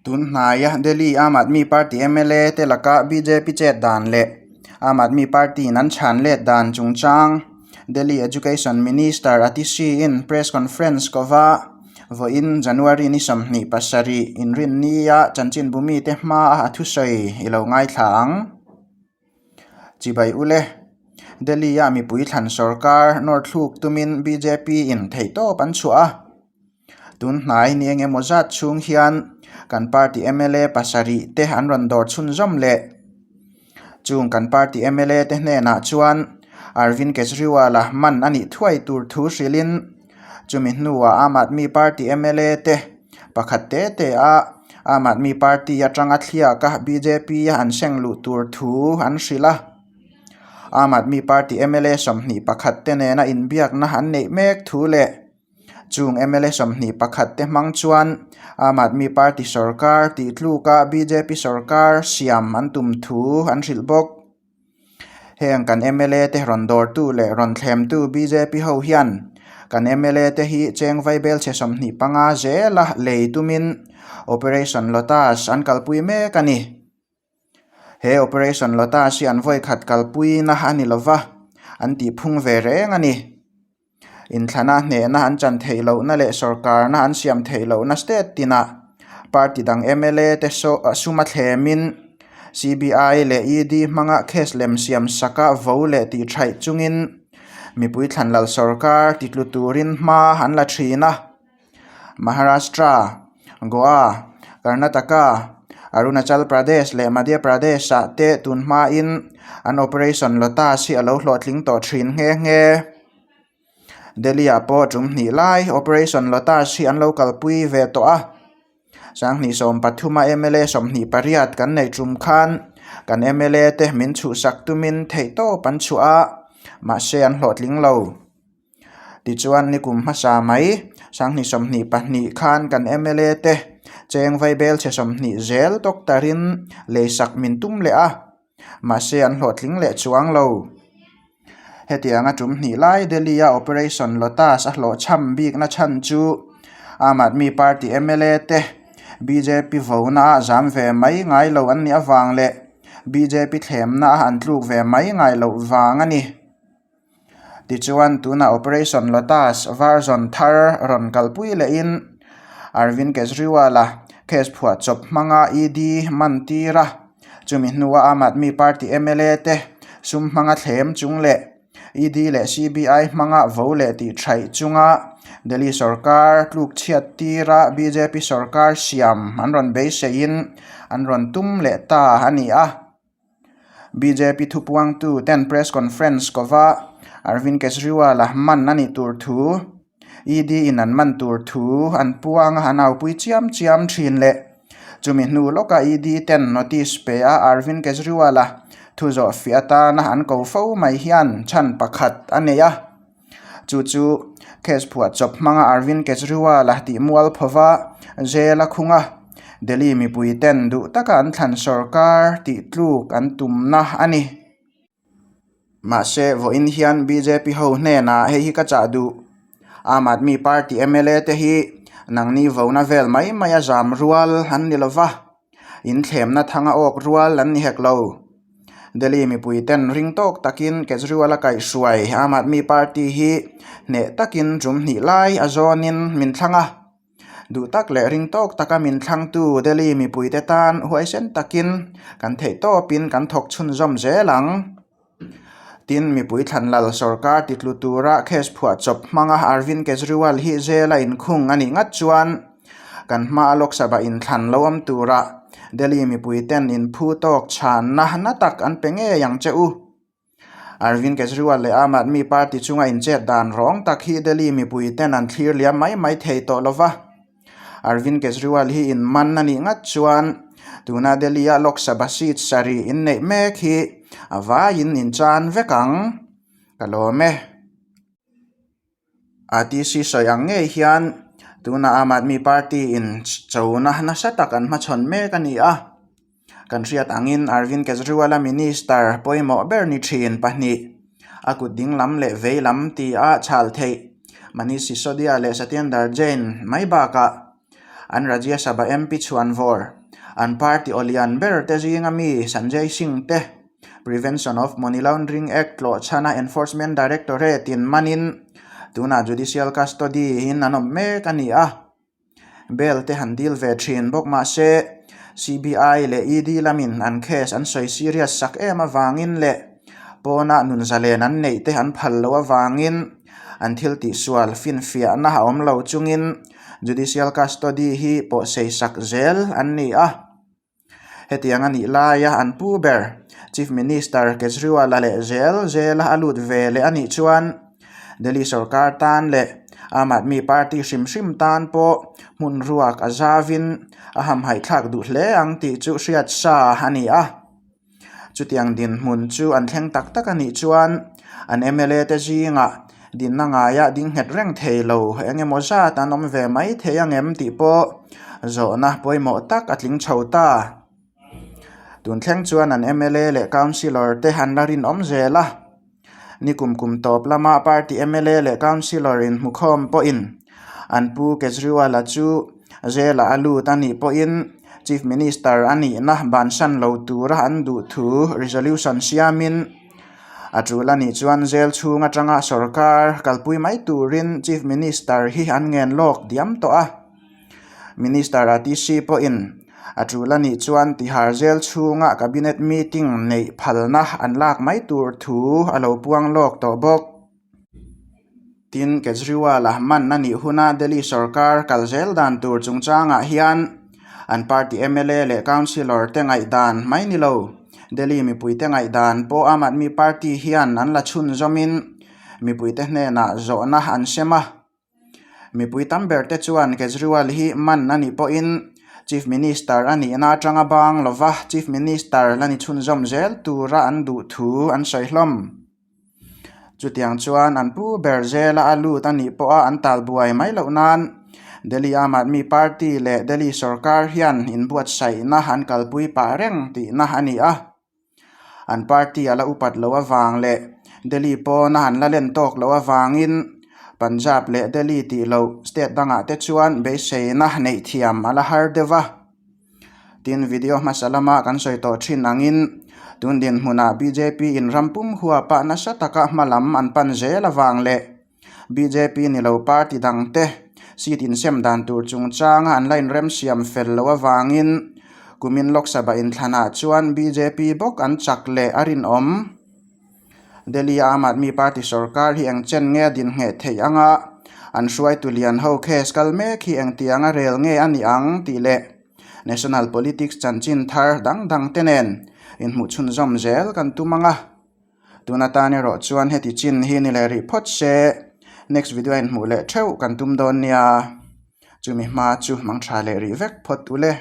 Tun hnaia Delhi Aam Aadmi Party mla te laka bjp chet dan leh Aam Aadmi Party in an chhan let dan chungchang Delhi Education Minister Atishi in press conference kova vawiin January ni 27 inrinnia chanchinbu mite hmaa a thusawi i lo ngaithla ang. Chibai ule, Delhi a mipui thlan sorkar nawr thluk tumin bjp in theihtawp an chhuah a. Tun hnai ni eng emaw zat chhung hian kan party mla pasarih te an rawn dawr chhunzawm leh. Chung kan party mla te hnenah chuan Arvind Kejriwal-a man a nih thuai tur thu hrilhin chumi hnuah Aam Aadmi Party mla te pakhat te te a Aam Aadmi Party atanga thliaka bjp a an seng luh tur thu an hrilh a. Aam Aadmi Party mla 21 te nena inbiakna an neih mek thu leh Chung mla 21 te hmang chuan Aam Aadmi Party sorkar tih tluka bjp sorkar siam an tum thu an hrilh bawk. Heng kan mla te rawn dawrtu leh rawn thlemtu bjp ho hian kan mla te hi cheng vaibel chhe 25 zela lei tumin Operation Lotus an kalpui mek a ni. He Operation Lotus hi an vawikhat kalpuina a ni lova, an tihphung ve reng a ni. Inthlana hnehna an chan theih lohna leh sorkarna an siam theih lohna state tinah party dang mla te sum a thlemin CBI leh ED hmanga case lem siam saka vo leh tih thaih chungin mipui thlanlal sorkar titlu turin hma an la thin a. Maharashtra, Goa, Karnataka, Arunachal Pradesh leh Madhya Pradesh ah te tun hmain an Operation Lotus hi a lo hlawhtling tawh thin nghe nghe. Delhi ah pawh tum hnih lai Operation Lotus hi an lo kalpui ve tawh a. 2013 a mla 28 kan neih tum khan kan mla te min chhuhsak tumin theihtawp an chhuah a, mahse an hlawhtling lo. Tichuan nikum hmasa mai 2022 khan kan mla te cheng vaibel chhe 20 zel doctor-in leisak min tum leh a. Mahse an hlawhtling leh chuang lo. Hetianga tum hnih lai Delhi-a Operation Lotus a hlawhchham bikna chhan chu Aam Aadmi Party mla te bjp vona a zam ve mai ngai lo an nih avang leh bjp thlemna a an tluk ve mai ngai loh vang a ni. Tichuan tuna Operation Lotus version thar rawn kalpui lehin Arvind Kejriwal-a case phuahchawp hmanga ED man tir a, chumi hnua Aam Aadmi Party mla te sum hmanga thlem chung leh ED leh CBI hmanga vo leh tih thaih chunga Delhi sorkar tluk chhiat tira bjp sorkar siam an rawn beiseiin an rawn tum leh ta a ni a. Bjp thupuangtu ten press conference kova Arvind Kejriwal-a man a nih tur thu, ED in an man tur thu an puang a, an aupui chiam chiam thin leh chumi hnu lawka ED ten notice pe a Arvind Kejriwal-a thu zawh fiah atana an ko fo mai hian chhan pakhat a nei a. Chu chu case phuahchawp hmanga Arvind Kejriwal-a tih mual phova jail a khung a, Delhi mipui ten duh taka an thlan sorkar tih tluk an tumna a ni. Mahse, vawiin hian bjp ho hnenah hei hi ka chah duh. Aam Aadmi Party mla te hi nangni vona vel mai mai a zam rual an ni lova. Inthlemna thanga awk rual an ni hek lo. Delhi mipui ten ring tawk takin Kejriwal a kaihhruai Aam Aadmi Party hi hneh takin tum hnih lai a zawnin min thlang a. Duh tak leh ring tawk taka min thlangtu Delhi mipuite tan huaisen takin kan theih tawpin kan thawk chhunzawm zel ang. Tin, mipui thlanlal sorkar titlu tura case phuahchawp hmanga Arvind Kejriwal hi jail a inkhung a nih ngat chuan kan hmaa Lok Sabha inthlan lo awm tura Delhi mipui ten inphu tawk chhanna na tak an pe ngei ang che u. Arvind Kejriwal leh Aam Aadmi Party chunga inchet dan rawng tak hi Delhi mipui ten an thlir liam mai mai thei tawh lova. Arvind Kejriwal hi in man a nih ngat chuan tuna Delhi-a Lok Sabha seat sarih in neih mek hi a vaiin in chan vek ang. Ka lawm e. ATC sawi ang ngei hian tuna Aam Aadmi Party in chona nasa tak an hmachhawn mek a ni a. Kan hriat angin Arvind Kejriwal-a minister pawimawh ber ni thin pahnih, a kut ding lam leh vei lam tia chhal theih Manish Sisodia leh Satyendar Jain mai bakah An Rajya Sabha MP chhuanvawr, an party aw lian ber te zinga mi Sanjay Singh te Prevention of Money Laundering Act tlawh chhana Enforcement Directorate in manin tunah judicial custody in an awm mek a ni a. Bail te han dil ve thin bawk mah se CBI leh ED lamin an case an sawi serious sak em avangin leh pawnah nun zalen an neih te an phal loh avangin an thil tihsual finfiahna a awm lo chungin judicial custody hi pawhsei sak zel an ni a. Hetiang a nih laia an pu ber Chief Minister Kejriwal-a leh zel zela a lut ve leh a nih chuan Delhi sorkar tan leh Aam Aadmi Party hrim hrim tan pawh hmun ruak a zavin a hamhaih thlak duh hle ang tih chu hriat sa a ni a. Chutiang dinhmun chu an thleng tak tak a nih chuan an mla te zingah dinna ngaia ding nghet reng thei lo eng emaw zat an awm ve mai thei ang em tih pawh zawhna pawimawh tak a tling chho ta. Tun thleng chuan an mla leh councillor te an la rinawm zel a, ni kum kum tawp lama party mla leh councillor inhmukhawm pawhin an pu Kejriwal-a chu jail ah a lut a nih pawhin Chief Minister a nihna bansan lo tura an duh thu resolution siamin a tul a nih chuan jail chhung atanga sorkar kalpui mai turin Chief Minister hi an ngen lawk diam tawh a. Minister Atishi pawhin a tul a nih chuan Tihar jail chhunga cabinet meeting neih phalna an lak mai tur thu a lo puang lawk tawh bawk. Tin, Kejriwal-a man a nih huna Delhi sorkar kal zel dan tur chungchangah hian an party mla leh councillor te ngaihdan mai ni lo, Delhi mipuite ngaihdan pawh Aam Aadmi Party hian an la chhunzawmin mipuite hnenah zawhna an sem a. Mipui tam ber te chuan Kejriwal hi man a nih pawhin Chief Minister a nihna atanga bang lova Chief Minister la ni chhunzawm zel tura an duh thu an sawi hlawm. Chutiang chuan an pu ber zela a lut a nih pawha an tal buai mai loh nan Delhi Aam Aadmi Party leh Delhi sorkar hian inbuatsaihna an kalpui pah reng tihna a ni a. An party a la upat loh avang leh Delhi pawna an la len tawk loh avangin Punjab leh Delhi tih loh state dangah te chuan beiseina neih thiam a la har deuh va. Tin, video hmasa lama kan sawi tawh thin angin tun dinhmunah bjp in ram pum huapa nasa taka hma lam an pan zel avang leh bjp ni lo party dangte seat insem dan tur chungchanga an la inremsiam fel loh avangin kumin Lok Sabha inthlanah chuan bjp bawk an chak leh a rinawm. Delhi Aam Aadmi Party sorkar hi eng chen nge a din ngheh theih anga an hruaitu lian ho case kal mek hi engtianga rel nge a ni ang tih leh National Politics chanchin thar dang dang te nen inhmuh chhunzawm zel kan tum ang a. Tun atan erawh chuan heti chin hi ni leh rih phawt se next video a inhmuh leh theuh kan tum dawn nia. Chumi hma chu hmang tha leh rih vek phawt ule.